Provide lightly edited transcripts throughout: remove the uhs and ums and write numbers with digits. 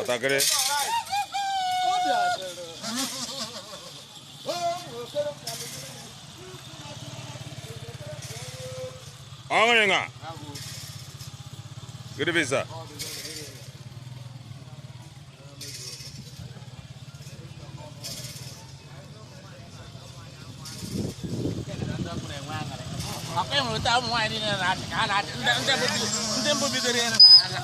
Ọtakịrị. Ọṅụrị ṅa. Good evening, sir. Akwa enwere ụta ụmụ nwaanyị niile na-achị ka a na-achị ndị mbụ bidoro ya na-ala.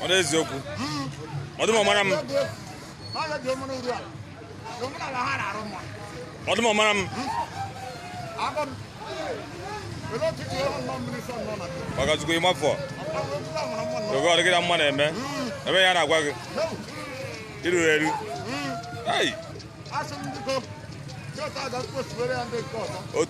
Ọ na-eziokwu. Ọ dị m ọmara m. Ọ dị m ọmara m. Maka Chukwu ịmafọ. Oge ọ dị gị na mma na-eme. Ebe ya na-agwa gị. Iru eru. Hey! Otu